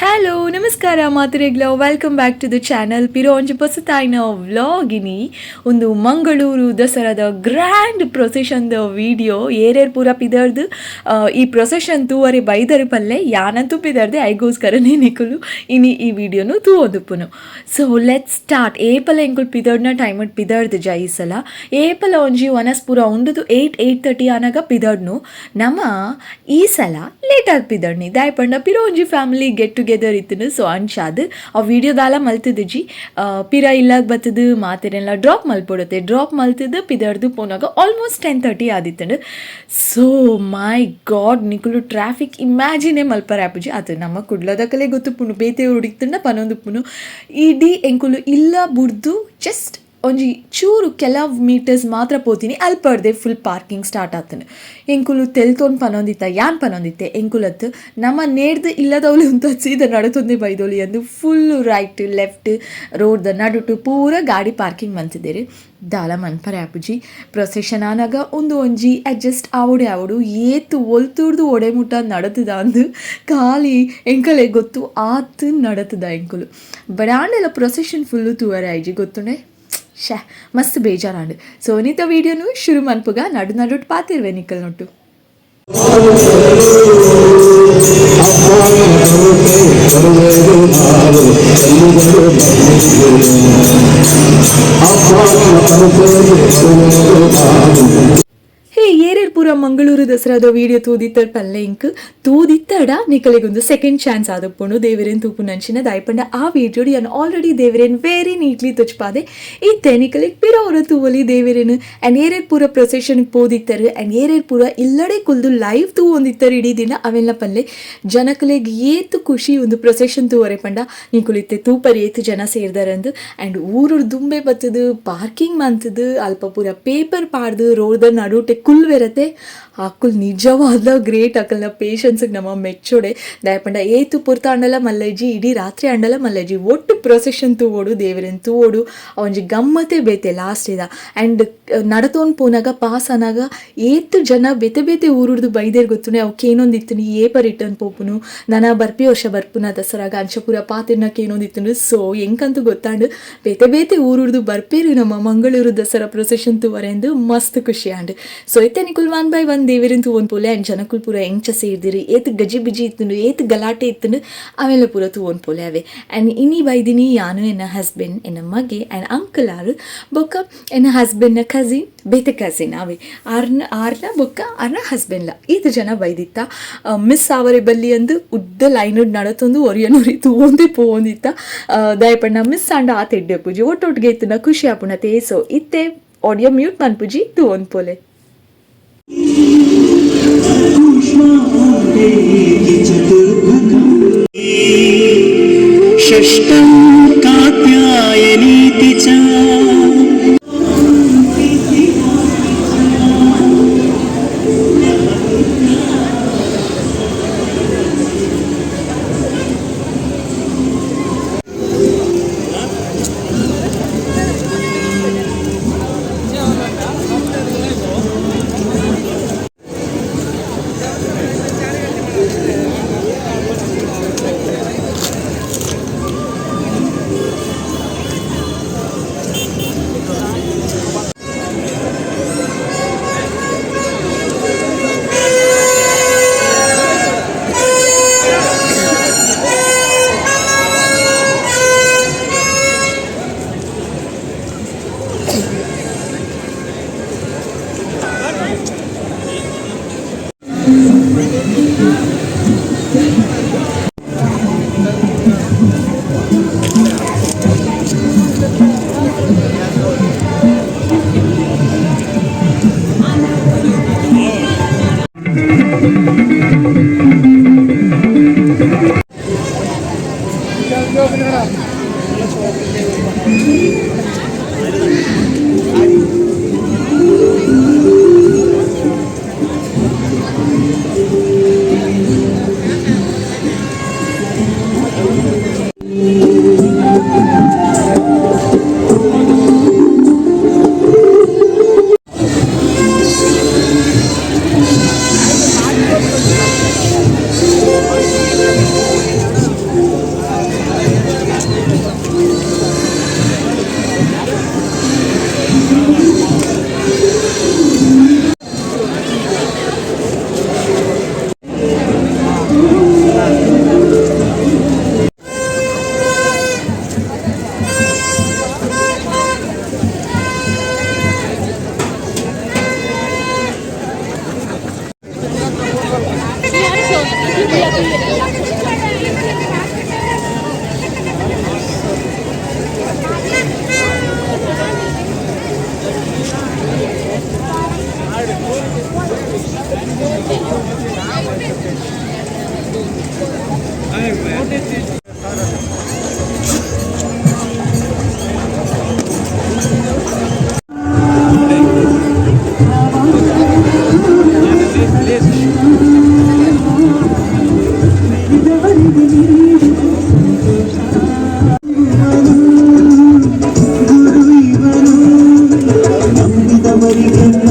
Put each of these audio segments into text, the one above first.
Hello ನಮಸ್ಕಾರ ಮಾತರೆಗ್ಲ, welcome back to the channel. ಪಿರ ಒಂಜಿ ಪೊಸತಾಯಿನ ವ್ಲಾಗಿನಿ. ಒಂದು ಮಂಗಳೂರು ದಸರಾದ ಗ್ರ್ಯಾಂಡ್ ಪ್ರೊಸೆಷನ್ದ ವಿಡಿಯೋ. ಏರೇರ್ ಪೂರ ಪಿದರ್ದು ಈ ಪ್ರೊಸೆಷನ್ ತೂವರೆ ಬೈದರು ಪಲ್ಲೆ. ಯಾನಂತೂ ಪಿದರ್ದೆ, ಐಗೋಸ್ಕರನೇ ನಿಕುಲು ಇನಿ ಈ ವಿಡಿಯೋನು ತೂವೊಂದುಪ್ಪುನು. ಸೊ let's start. ಏಪಲ ಎಂಕುಲು ಪಿದರ್ನ ಟೈಮ್ ಪಿದರ್ದು ಜೈಸಲ. ಏಪಲ ಒಂಜಿ ವನಸ್ ಪೂರ ಉಂಡುದು 8, 8:30 ಆನಾಗ ಪಿದರ್ನು. ನಮ ಈ ಸಲ ಲೇಟ್ ಆದ್ ಪಿದರ್ನಿ. ದಾಯೆ ಪಂಡ ಪಿರ ಒಂಜಿ ಫ್ಯಾಮಿಲಿ ಗೆಟ್ ಟುಗೆದರ್ ಇತ್ತುನು. ಸೊ ಅಂಚಾದ್ ಆ ವಿಡಿಯೋ ದಾಲ ಮಲ್ತಿದಿಜಿ. ಪಿರ ಇಲ್ಲಾಗ ಬತ್ತದು ಮಾತೆರೆಲ್ಲ ಡ್ರಾಪ್ ಮಲ್ಪೊಡತ್ತೆ. ಡ್ರಾಪ್ ಮಲ್ತಿದ್ದು ಪಿದರ್ದು ಪೋನಾಗ ಆಲ್ಮೋಸ್ಟ್ 10:30 ಆದಿತ್ತುಂಡು. ಸೊ ಮೈ ಗಾಡ್, ನಿಕುಲು ಟ್ರಾಫಿಕ್ ಇಮ್ಯಾಜಿನೇ ಮಲ್ಪರೆ ಆಪುಜಿ. ಅದು ನಮ್ಮ ಕುಡ್ಲದಕಲೆ ಗೊತ್ತುಪ್ಪುಂಡು, ಬೇತೆ ಊರುಡಿತ್ತುಂಡ ಪನೊಂದುಪ್ಪುನು. ಇಡೀ ಎಂಕುಲು ಇಲ್ಲ ಬುಡ್ದು ಜಸ್ಟ್ ಒಂಜಿ ಚೂರು ಕೆಲವು ಮೀಟರ್ಸ್ ಮಾತ್ರ ಪೋತೀನಿ, ಅಲ್ಪರ್ದೆ ಫುಲ್ ಪಾರ್ಕಿಂಗ್ ಸ್ಟಾರ್ಟ್ ಆತನು. ಎಂಕುಲು ತೆಲ್ತೊನ್ ಪನೊಂದಿತ್ತ, ಯಾನ್ ಪನೊಂದಿತ್ತೆ, ಎಂಕುಲತ್ತು ನಮ್ಮ ನೇರ್ದು ಇಲ್ಲದವಳು ಅಂತ ಸೀದಾ ನಡತೊಂದೇ ಬೈದೋಲಿ ಅಂದು. ಫುಲ್ ರೈಟ್ ಲೆಫ್ಟ್ ರೋಡ್ದ ನಡುಟು ಪೂರ ಗಾಡಿ ಪಾರ್ಕಿಂಗ್ ಮಂತಿದ್ದೇರೆ. ದಾಲ ಮನ್ಪರೆ ಆಪುಜಿ. ಪ್ರೊಸೆಷನ್ ಆನಾಗ ಒಂದು ಒಂಜಿ ಅಡ್ಜಸ್ಟ್ ಆವಡೆ ಆವಡು. ಏತು ಒಲ್ತುರ್ದು ಒಡೆ ಮುಟ್ಟ ನಡತದ ಅಂದು ಖಾಲಿ ಎಂಕಲೆ ಗೊತ್ತು, ಆತು ನಡತದ ಎಂಕುಲು. ಬಡಾಂಡೆಲ ಪ್ರೊಸೆಷನ್ ಫುಲ್ಲು ತೂವರೆ ಆಯ್ಜಿ ಗೊತ್ತುಂಡೆ. ಶ್ಯಾ, ಮಸ್ತ್ ಬೇಜಾರಾಂಡ್. ಸೊ ಇನಿತ ವೀಡಿಯೋನು ಶುರು ಮನ್ಪುಗ. ನಡು ನಡುಟ್ ಪಾತಿರ್ವೆ ನಿಕಲ್ ನೊಟ್ಟು. ಅಪ್ಪನ. ಹೇ, ಏರೇರ್ ಪೂರ ಮಂಗಳೂರು ದಸರಾದ ವೀಡಿಯೋ ತೂದಿತ್ತರ್ ಪಲ್ಲೆ ಇಂಕ್. ತೂದಿತ್ತಡ ನಿಕಲೆಗೊಂದು ಸೆಕೆಂಡ್ ಚಾನ್ಸ್ ಆದಪ್ಪುಂಡು ದೇವರೇನ್ ತೂಪು ನಂಚಿನ. ದಾಯಪಂಡ ಆ ವೀಡಿಯೋಡು ಯಾನ್ ಆಲ್ರೆಡಿ ದೇವರೇನ್ ವೆರಿ ನೀಟ್ಲಿ ತುಚ್ಪಾದೆ. ಇತ್ತೆ ನಿಕಲೆಗ್ ಪಿರ ಒರ ತೂವಲಿ ದೇವರೇನು. ಆ್ಯಂಡ್ ಏರೇರ್ ಪೂರ ಪ್ರೊಸೆಷನ್ ಪೋದಿತ್ತರು ಆ್ಯಂಡ್ ಏರೇರ್ ಪೂರ ಇಲ್ಲಡೆ ಕುಲ್ದು ಲೈವ್ ತೂವೊಂದಿತ್ತರು ಇಡೀ ದಿನ, ಅವೆಲ್ಲ ಪಲ್ಲೆ. ಜನಕಲೆಗ್ ಏತು ಖುಷಿ ಒಂದು ಪ್ರೊಸೆಷನ್ ತೂವರೆ ಪಂಡ ನಿಕುಲಿತ್ತೆ ತೂಪರ್ ಏತು ಜನ ಸೇರ್ದಾರಂದು. ಆ್ಯಂಡ್ ಊರು ದುಂಬೆ ಬತ್ತದು ಪಾರ್ಕಿಂಗ್ ಮಂತದು ಅಲ್ಪ ಪೂರ ಪೇಪರ್ ಪಾಡ್ದು ರೋಡ್ದ ನಡುಟೆ ಕುಲ್ವೆರತೆ. ಅಕುಲ್ ನಿಜವಾದ ಗ್ರೇಟ್. ಅಕಲ್ನ ಪೇಷನ್ಸ್ಗೆ ನಮ್ಮ ಮೆಚ್ಚೋಡೆ. ದಾಯಪಂಡ ಏತು ಪೊರ್ತು ಅಂಡಲ ಮಲ್ಲಜ್ಜಿ, ಇಡೀ ರಾತ್ರಿ ಅಂಡಲ ಮಲ್ಲಜ್ಜಿ, ಒಟ್ಟು ಪ್ರೊಸೆಷನ್ ತೂವೋಡು, ದೇವರೆನ್ ತೂವೋಡು, ಒಂಜಿ ಗಮ್ಮತೆ ಬೇತೆ ಲಾಸ್ಟ್ ಇದ. ಆ್ಯಂಡ್ ನಡತೋನ್ ಪೋನಾಗ ಪಾಸ್ ಆನಾಗ ಏತು ಜನ ಬೇತೆ ಬೇತೆ ಊರುಡ್ದು ಬೈದೇರ್ ಗೊತ್ತುನೆ. ಅವು ಕೇನೊಂದಿತ್ತು, ಏಪ ರಿಟರ್ನ್ ಪೋಪುನು, ನನ ಬರ್ಪಿ ವರ್ಷ ಬರ್ಪುನ ದಸರಾಗ, ಅಂಚ ಪೂರ ಪಾತಿರ್ನ ಕೇನೊಂದಿತ್ತು. ಸೊ ಎಂಕಂತೂ ಗೊತ್ತಾಂಡು, ಬೇತೆ ಬೇತೆ ಊರುಡ್ದು ಬರ್ಪೇರು ನಮ್ಮ ಮಂಗಳೂರು ದಸರಾ ಪ್ರೊಸೆಷನ್ ತೂವರೆಂದು. ಮಸ್ತ್ ಖುಷಿ ಆಂಡ್. ಸೊ ಇತ್ತೆ ನಿಕುಲ್ ಒನ್ ಬೈ ಒನ್ ದೇವರಿನ್ ತೂವೊನ್ ಪೋಲೆ. ಆ್ಯಂಡ್ ಜನಕುಲ್ ಪೂರ ಎಂಚ ಸೇರ್ದಿರಿ, ಏತ್ ಗಜಿ ಬಿಜಿ ಇತ್ತುಂಡು, ಏತ್ ಗಲಾಟೆ ಇತ್ತುಂಡು, ಅವೆಲ್ಲ ಪೂರ ತೂವೊನ್ ಪೋಲೆ ಅವೆ. ಆ್ಯಂಡ್ ಇನಿ ಬೈದಿನಿ ಯಾನು, ಎನ್ನ ಹಸ್ಬೆಂಡ್, ಎನ್ನ ಮಗೆ ಆ್ಯಂಡ್ ಅಂಕಲ್ ಆರು, ಬೊಕ್ಕ ಎನ್ನ ಹಸ್ಬೆಂಡ್ನ ಕಸಿನ್, ಬೇತೆ ಕಸಿನ್ ಅವೆ ಆರ್ನ ಆರ್ನ ಬೊಕ್ಕ ಆರ್ನ ಹಸ್ಬೆಂಡ್ಲ, ಈತ ಜನ ಬೈದಿತ್ತ. ಮಿಸ್ ಆವರೆ ಬಲ್ಲಿ ಅಂದು ಉದ್ದ ಲೈನ್ ನಡತೊಂದು ಒರಿಯನೊರಿ ತೂವೊಂದೇ ಪೋವೊಂದಿತ್ತ. ದಯಪಂಡ ಮಿಸ್ ಆಂಡ ಆತ ಎಡ್ಡೆ ಪೂಜಿ, ಒಟ್ಟೊಟ್ಟಿಗೆ ಇತ್ತುನ ಖುಷಿ ಆಪುಣತೆ. ಸೊ ಇತ್ತೆ ಆಡಿಯೋ ಮ್ಯೂಟ್ ಮನ್ಪುಜಿ, ತೂವೊಂದು ಪೋಲೆ. ಕೂಷ್ಮಾಂಡೇತಿ ಚತುರ್ಭುಜಂ ಷಷ್ಠಂ ಕಾತ್ಯಾಯನೀತಿ ಚ.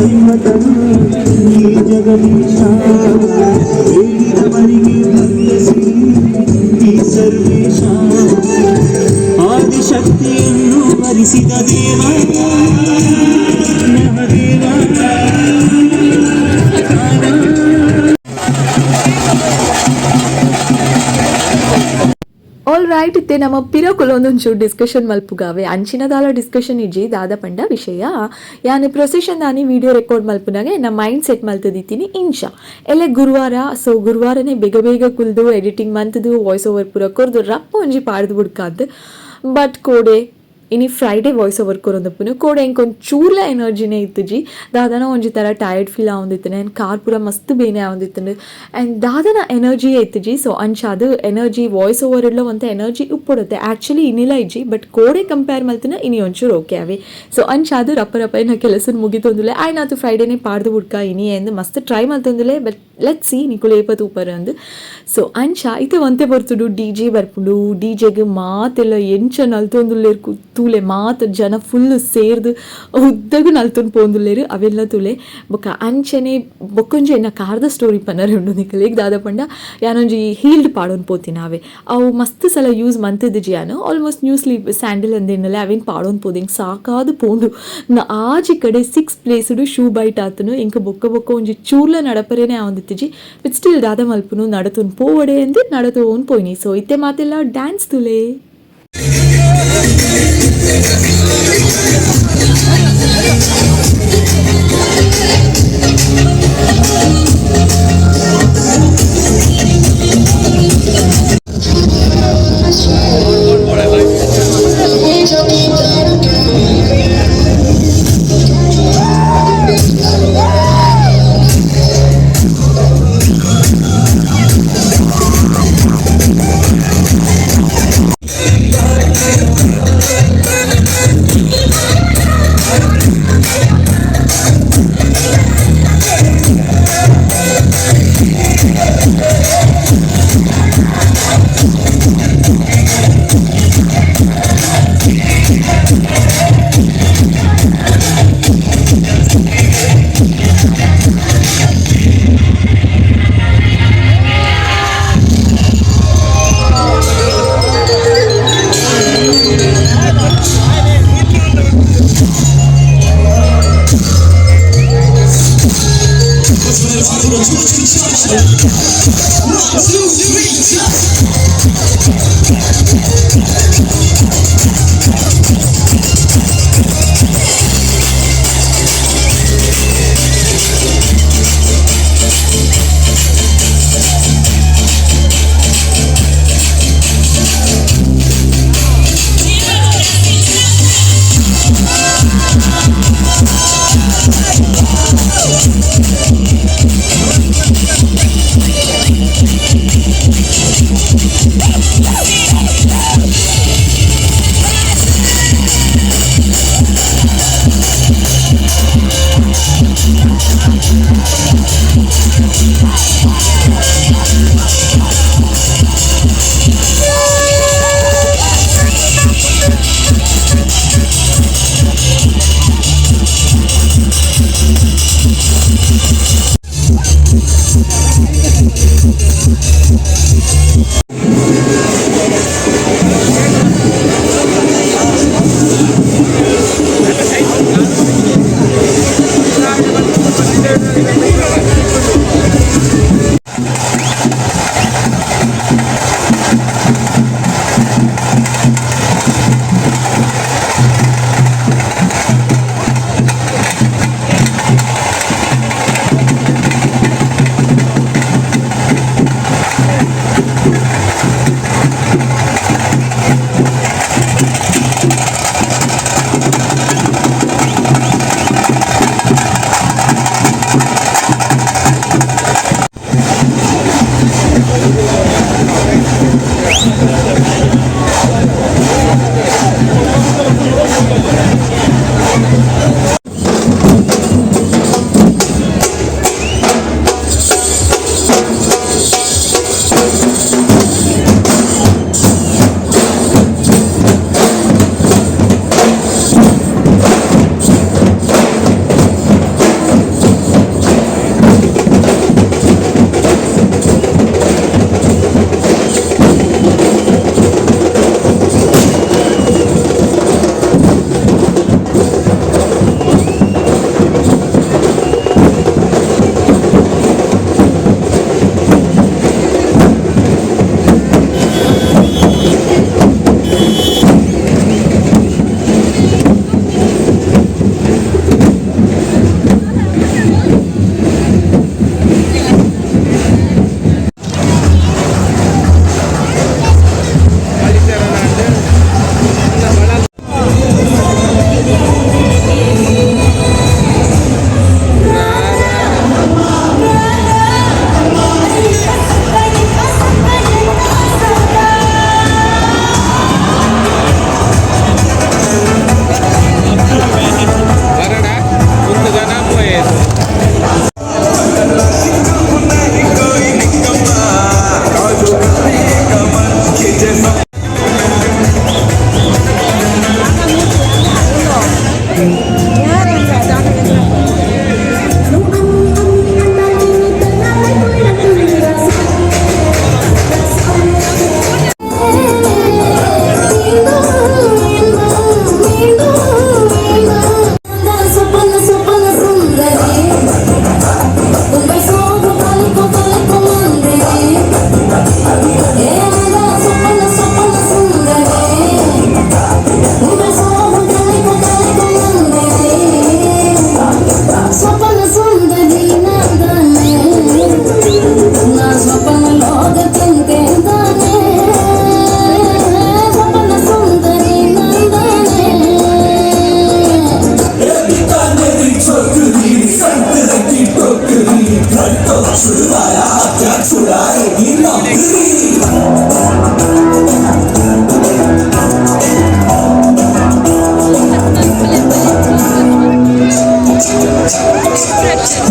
ಈ ಜಗದೀಶ ಬೇಡಿದವರಿಗೆ ಬಂದ ಈ ಸರ್ವೇಶ ಆದಿಶಕ್ತಿಯನ್ನು ವರಿಸಿದ ದೇವ ಮಹಾದೇವ. ಆಲ್ ರೈಟ್, ಇತ್ತೆ ನಮ್ಮ ಪಿರ ಕುಲೊಂದೊಂಚೂರು ಡಿಸ್ಕಷನ್ ಮಲ್ಪುಗಾವೆ. ಅಂಚಿನದಾಲ ಡಿಸ್ಕಷನ್ ಇಜ್ಜಿ. ದಾದ ಪಂಡ ವಿಷಯ, ಯಾನ್ ಪ್ರೊಸೆಷನ್ ದಾನಿ ವಿಡಿಯೋ ರೆಕಾರ್ಡ್ ಮಲ್ಪುನಾಗ ಎನ್ನ ಮೈಂಡ್ ಸೆಟ್ ಮಲ್ತದಿತ್ತೀನಿ ಇಂಚ. ಎಲ್ಲೆ ಗುರುವಾರ, ಸೊ ಗುರುವಾರನೇ ಬೇಗ ಬೇಗ ಕುಲ್ದು ಎಡಿಟಿಂಗ್ ಮಂತದು ವಾಯ್ಸ್ ಓವರ್ ಪೂರ ಕೊರ್ದು ರಪ್ಪ ಒಂಜಿ ಪಾಡ್ದು ಬುಡ್ಕಾದ್. ಬಟ್ ಕೋಡೆ ಇನಿ ಫ್ರೈಡೇ ವಾಯ್ಸ್ ಓವರ್ ಕೊರೊಂದುಪ್ಪುನು. ಕೋಡೆ ಎಂಕ್ ಒಂಚೂರ್ಲ ಎನರ್ಜಿನೇ ಇತ್ತುಜಿ. ದಾದನ ಒಂಜಿ ಥರ ಟಯರ್ಡ್ ಫೀಲ್ ಆವೊಂದಿತ್ತುಂಡು ಆ್ಯಂಡ್ ಕಾರ್ ಪೂರ ಮಸ್ತ್ ಬೇನೆ ಆವೊಂದಿತ್ತುಂಡು ಆ್ಯಂಡ್ ದಾದನ ಎನರ್ಜಿಯೇ ಇತ್ತುಜಿ. ಸೊ ಅಂಚಾದ್ ಎನರ್ಜಿ ವಾಯ್ಸ್ ಓವರ್ ಇಡ್ಲ ಒಂತೆ ಎನರ್ಜಿ ಉಪ್ಪೊಡುತ್ತೆ. ಆ್ಯಕ್ಚುಲಿ ಇನಿಲ ಇಜ್ಜಿ, ಬಟ್ ಕೋಡೆ ಕಂಪೇರ್ ಮಲ್ತಿನ ಇನಿ ಒಂಚೂರು ಓಕೆ ಅವೆ. ಸೊ ಅಂಚಾದ್ ರಪ್ಪ ರಪ್ಪ ಎನ್ನ ಕೆಲಸ ಮುಗಿತೊಂದುಲ್ಲೆ. ಆಯ್ನಾತು ಫ್ರೈಡೇನೆ ಪಾಡ್ದು ಬುಡ್ಕ ಇನಿ ಎಂದು ಮಸ್ತ್ ಟ್ರೈ ಮಲ್ತೊಂದುಲ್ಲೆ. ಬಟ್ let see ನಿಕುಲು ಏಪ ತೂಪರ್ ಅಂದ್. ಸೊ ಅಂಚ ಇತ್ತೆ ಒಂತೆ ಪೊರ್ತುಡು ಡಿಜೆ ಬರ್ಪುಂಡು. ಡಿಜೆಗ್ ಮಾತೆಲ್ಲ ಎಂಚ ನಲ್ತೊಂದುಲ್ಲೆರ್ ತೂಲೆ. ಮಾತ ಜನ ಫುಲ್ ಸೇರ್ದು ಉದ್ದಗ್ ನಲ್ತೊಂದು ಪೋಂದುಲ್ಲೆರ್, ಅವೆಲ್ಲ ತೂಲೆ. ಬೊಕ್ಕ ಅಂಚನೆ ಬೊಕ್ಕೊಂಜಿ ಎನ್ನ ಕಾರ್ದ ಸ್ಟೋರಿ ಪನ್ನರೆ ಉಂಡು ನಿಕಲೆಗ್. ದಾದ ಪಂಡ, ಯಾನೊಂಜಿ ಹೀಲ್ಡ್ ಪಾಡೊಂದು ಪೋತಿನ ಅವೆ. ಅವು ಮಸ್ತ್ ಸಲ ಯೂಸ್ ಮಂತುದಿಜಿ ಯಾನು. ಆಲ್ಮೋಸ್ಟ್ ನ್ಯೂ ಸ್ಲೀಪ್ ಸ್ಯಾಂಡಲ್ ಅಂದೇನಲ್ಲ, ಅವೇನು ಪಾಡೊಂದು ಪೋದು ಎಂಕ್ ಸಾಕಾದ್ ಪೋಂಡು. ಆಜಿ ಕಡೆ ಸಿಕ್ಸ್ ಪ್ಲೇಸ್ಡ್ ಶೂ ಬೈಟ್ ಆತನು. ಎಂಕ್ ಬೊಕ್ಕ ಬೊಕ್ಕ ಒಂಜಿ ಚೂರ್ಲ ನಡಪರೇನೆ ಆವೊಂದಿತ್ತಿಜಿ. ಬಟ್ ಸ್ಟಿಲ್ ದಾದ ಮಲ್ಪುನು, ನಡತೊಂದು ಪೋವಡೆ ಅಂದ್ ನಡತೊಂದು ಪೋಯಿನಿ. ಸೊ ಇತ್ತೆ ಮಾತೆಲ್ಲ ಡ್ಯಾನ್ಸ್ ತುಲೆ.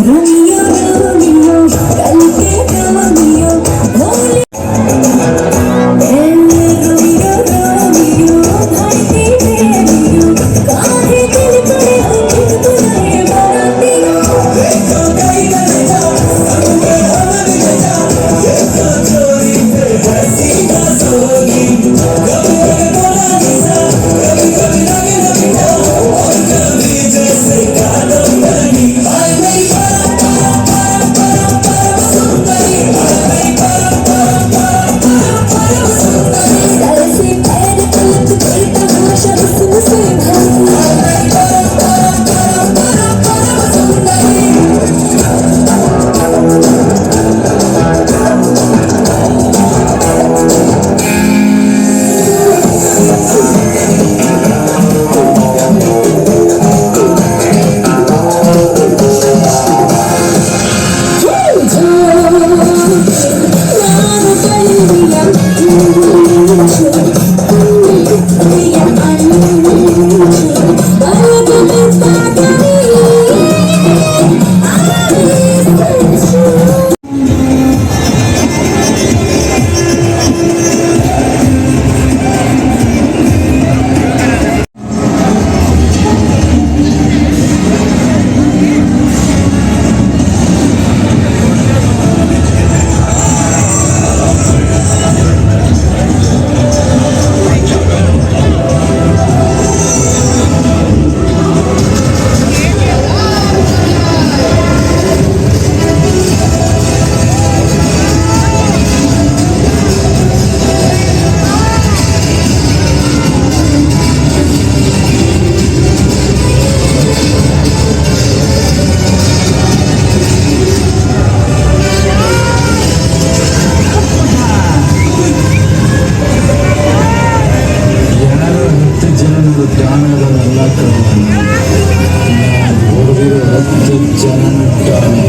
Romeo Romeo कल के रोमियो भोले रोमियो रोमियो धरती प्रेमियो काहे दिल करे हो चुलबुले बारातियों। सर से पैर तलक कोई तमाशा हुस्न से भरा। Thank you. ಯಾರು ಹತ್ತು ಜನರು ದಾನಗಳಲ್ಲ ಕಣ, ನಾನು ಹೊಡೆದಿರೋ 10 ಜನ ಡಾನ್.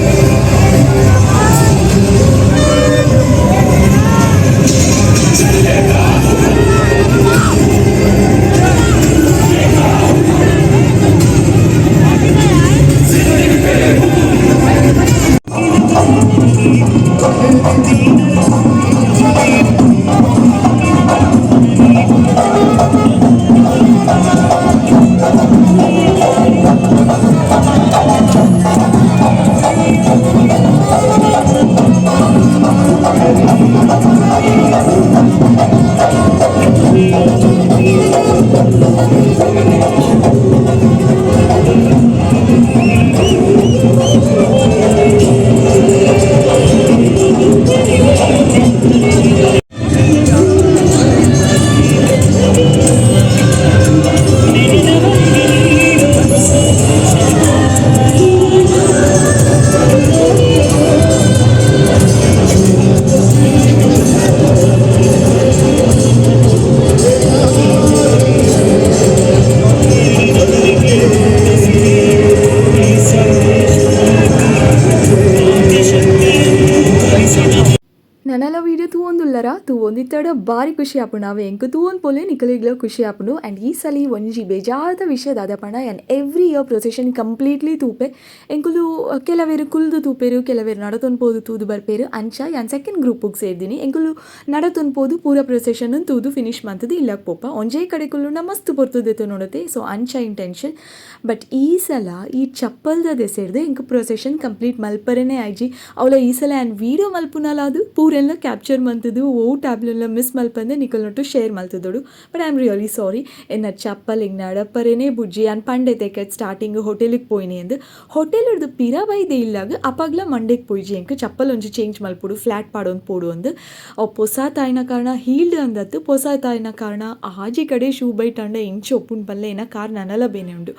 ನನಲ ವೀಡಿಯೋ ತೂವೊಂದುಲ್ಲರ ತೂವೊಂದಿತ್ತಡ ಬಾರಿ ಖುಷಿ ಆಪುಂಡು ಅವೆ ಎಂಕ್ ತೂವೊಂದು ಪೋಲೆ ನಿಕಲೆಗ್ಲ ಖುಷಿ ಆಪುಂಡು. ಆ್ಯಂಡ್ ಈ ಸಲ ಒಂಜಿ ಬೇಜಾರದ ವಿಷಯ ದಾದಪಂಡ ಯಾನ್ every year procession completely ತೂಪೆ. ಎಂಕುಲು ಕೆಲವೇರು ಕುಲ್ದು ತೂಪೆರು, ಕೆಲವೇರು ನಡತೊಂದು ಪೋದು ತೂದು ಬರ್ಪೇರು. ಅಂಚ ಯಾನ್ ಸೆಕೆಂಡ್ ಗ್ರೂಪುಗ್ ಸೇರ್ದಿನಿ. ಎಂಕುಲು ನಡತೊಂದು ಪೋದು ಪೂರ ಪ್ರೊಸೆಷನ್ ತೂದು ಫಿನಿಶ್ ಮಂತುದು ಇಲ್ಲಗ್ ಪೋಪ. ಒಂಜೇ ಕಡೆ ಕುಲ್ಲುಂಡ ಮಸ್ತ್ ಪೊರ್ತು ದೆತ್ತೊನೊಡತೆ. ಸೊ ಅಂಚ ಇಂಟೆನ್ಷನ್. ಬಟ್ ಈ ಸಲ ಈ ಚಪ್ಪಲ್ದ ದೆಸೆಡ್ದು ಎಂಕ್ ಪ್ರೊಸೆಷನ್ ಕಂಪ್ಲೀಟ್ ಮಲ್ಪರೆನೇ ಆಯ್ಜಿ. ಅವಳ ಈ ಸಲ ಯಾನ್ ವೀಡಿಯೋ ಮಲ್ಪುನಲಾದು ಪೂರೆಲ್ಲ ಕ್ಯಾಪ್ಚರ್ ಮಂತುದು ಓ ಟ್ಯಾಬ್ಲೆಲ್ಲ ಮಿಸ್ ಮಲ್ಪಂದೆ ನಿಕಲ್ನೊಟ್ಟು ಶೇರ್ ಮಲ್ತದೋಡು. But I am really sorry. ಎನ್ನ ಚಪ್ಪಲ್ ಹಿಂಗೆ ನಡಪರೇನೆ ಬುಜ್ಜಿ. ಯಾನ್ ಪಂಡೆ ತೆಕೆಟ್ ಸ್ಟಾರ್ಟಿಂಗ್ ಹೋಟೆಲಿಗೆ ಪೋಯಿನಿ ಅಂದ್. ಹೋಟೆಲ್ ಹಿಡ್ದು ಪಿರ ಬೈದೆ ಇಲ್ಲಾಗ ಅಪಗ್ಲ ಮಂಡೆಗೆ ಪೋಯಿಜಿ ಎಂಕ್ ಚಪ್ಪಲ್ ಒಂಜಿ ಚೇಂಜ್ ಮಲ್ಪೊಡು, ಫ್ಲಾಟ್ ಪಾಡೊಂದು ಪೋಡು ಅಂದ್. ಅವು ಪೊಸಾತಾಯಿನ ಕಾರಣ ಹೀಲ್ಡ್ ಅಂದತ್ತು, ಪೊಸಾತಾಯಿನ ಕಾರಣ ಆಜಿ ಕಡೆ ಶೂ ಬೈಟ್ ಅಂಡ ಇಂಚ ಒಪ್ಪುಂಡು ಪಲ್ಲೆ ಎನ್ನ ಕಾರ್ ನನಲ ಬೇನೆ ಉಂಡು.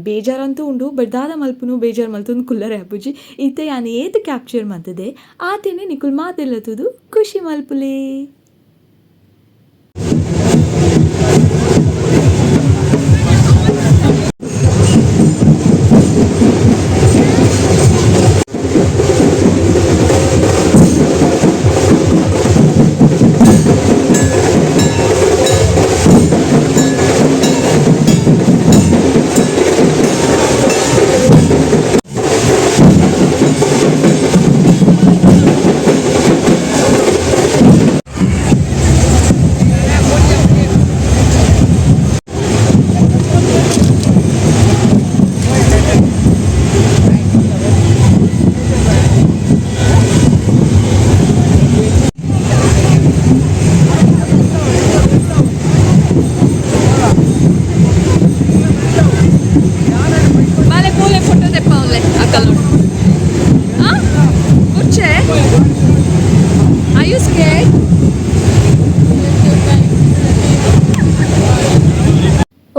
ಬೇಜಾರಂತೂ ಉಂಡು, ಬಟ್ ದಾದ ಮಲ್ಪುನು, ಬೇಜಾರು ಮಲ್ತೊಂದು ಕುಲ್ಲರೆ ಆಪುಜಿ. ಇತ್ತೆ ಯಾನ್ ಏತ್ ಕ್ಯಾಪ್ಚರ್ ಮಂತದೆ ಆತೆನೆ ನಿಕುಲು ಮಾತೆಲ್ಲ ತೂದು ಖುಷಿ ಮಲ್ಪುಲೆ.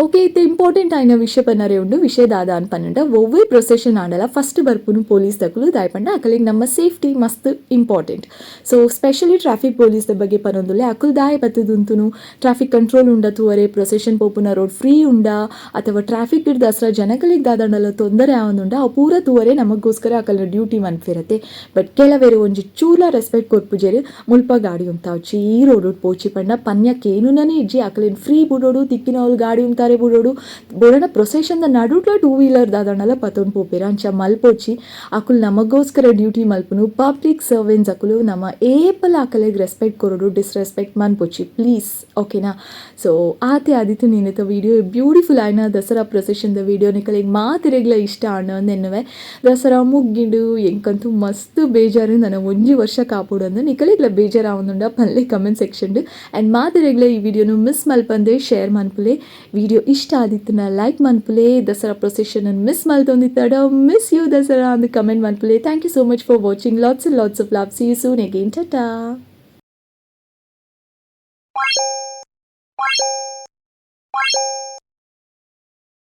ಓಕೆ, ಇತ್ತೆ ಇಂಪಾರ್ಟೆಂಟ್ ಆಯಿನ ವಿಷಯ ಪನ್ನರೆ ಉಂಡು. ವಿಷಯ ದಾದ ಅಂತ ಪನ್ನಂಡ, ಒವ್ವೇ ಪ್ರೊಸೆಷನ್ ಆಂಡಲ ಫಸ್ಟ್ ಬರ್ಪುನು ಪೊಲೀಸ್ ದಕುಲು. ದಾಯೆ ಪಂಡ ಅಕಲೆಗ್ ನಮ್ಮ ಸೇಫ್ಟಿ ಮಸ್ತ್ ಇಂಪಾರ್ಟೆಂಟ್. ಸೊ ಸ್ಪೆಷಲಿ ಟ್ರಾಫಿಕ್ ಪೊಲೀಸ್ ದ ಬಗ್ಗೆ ಪನೊಂದುಲ್ಲೆ. ಅಕುಲು ದಾಯೆ ಬತ್ತುದುಂತುನು? ಟ್ರಾಫಿಕ್ ಕಂಟ್ರೋಲ್ ಉಂಡ ತೂವರೆ, ಪ್ರೊಸೆಷನ್ ಪೋಪುನ ರೋಡ್ ಫ್ರೀ ಉಂಡಾ ಅಥವಾ ಟ್ರಾಫಿಕ್ ದಸರಾ ಜನಗಳಿಗೆ ದಾದಂಡಲ ತೊಂದರೆ ಆವೊಂದುಂಡ, ಅವು ಪೂರ ತೂವರೆ, ನಮಗೋಸ್ಕರ ಅಕಲ್ನ ಡ್ಯೂಟಿ ಮನ್ಪಿರತ್ತೆ. ಬಟ್ ಕೆಲವೆರ್ ಒಂಜಿ ಚೂರ್ಲ ರೆಸ್ಪೆಕ್ಟ್ ಕೊರ್ಪುಜೆರ್. ಮುಲ್ಪ ಗಾಡಿ ಉಂತಾವಚಿ, ಈ ರೋಡ್ ಪೋಚಿ ಪಂಡ ಪನ್ಯ ಕೇನುನನೇ ಇಜ್ಜಿ. ಅಕಲೆನ್ ಫ್ರೀ ಬುಡೋಡು, ತಿಕ್ಕಿನವ್ಲು ಗಾಡಿ ಉಂತಾರೆ ಬುಡೋಡು. ಬೋಡಂಡ ಪ್ರೊಸೆಷನ್ ದ ನಡುಟ್ಲ ಟೂ ವೀಲರ್ ದಾದಂಡಲ ಪತೊಂದು ಪೋಪೆರ್. ಅಂಚ ಮಲ್ಪೊಚಿ. ಅಕುಲು ನಮಗೋಸ್ಕರ ಡ್ಯೂಟಿ ಮಲ್ಪುನು, ಪಬ್ಲಿಕ್ ಸರ್ವೆಂಟ್ಸ್ ಅಕುಲು. ನಮ ಏಪಲ ಅಕಲೆಗ್ ರೆಸ್ಪೆಕ್ಟ್ ಕೊರೊಡು, ಡಿಸ್ರೆಸ್ಪೆಕ್ಟ್ ಮನ್ಪೊಚಿ ಪ್ಲೀಸ್, ಓಕೆನಾ? ಸೊ ಆತೆ ಆದಿತ್ತು ಇನಿತ ವಿಡಿಯೋ. ಬ್ಯೂಟಿಫುಲ್ ಆಯ್ನ ದಸರಾ ಪ್ರೊಸೆಷನ್ the video ನಿಕಲೆಗ್ ಮಾತೆರೆಗ್ಲ ಇಷ್ಟ ಆಂಡ್ ಎನ್ನುವೆ. ದಸರಾ ಮುಗ್ಗಿಂಡು, ಎಂಕಂತೂ ಮಸ್ತ್ ಬೇಜಾರು. ನನ್ನ ಒಂಜಿ ವರ್ಷ ಕಾಪೊಡು ಅಂದ್. ನಿಕಲೆಗ್ಲ ಬೇಜಾರು ಆವೊಂದುಂಡ ಪನ್ಲೆ ಕಮೆಂಟ್ ಸೆಕ್ಷನ್. ಆ್ಯಂಡ್ ಮಾತೆರೆಗ್ಲ ಈ ವಿಡಿಯೋನು ಮಿಸ್ ಮಲ್ಪಂದೆ ಶೇರ್ ಮನ್ಪುಲೆ. ವಿಡಿಯೋ ಇಷ್ಟ ಆದಿತ್ತುನ ಲೈಕ್ ಮನ್ಪುಲೆ. ದಸರಾ ಪ್ರೊಸೆಷನ್ ಮಿಸ್ ಮಲ್ತೊಂದಿತ್ತಡ "ಮಿಸ್ you Dasara" ಅಂದ್ ಕಮೆಂಟ್ ಮನ್ಪುಲೆ. Thank you so much for watching. Lots and lots of love. See you soon again. Tata.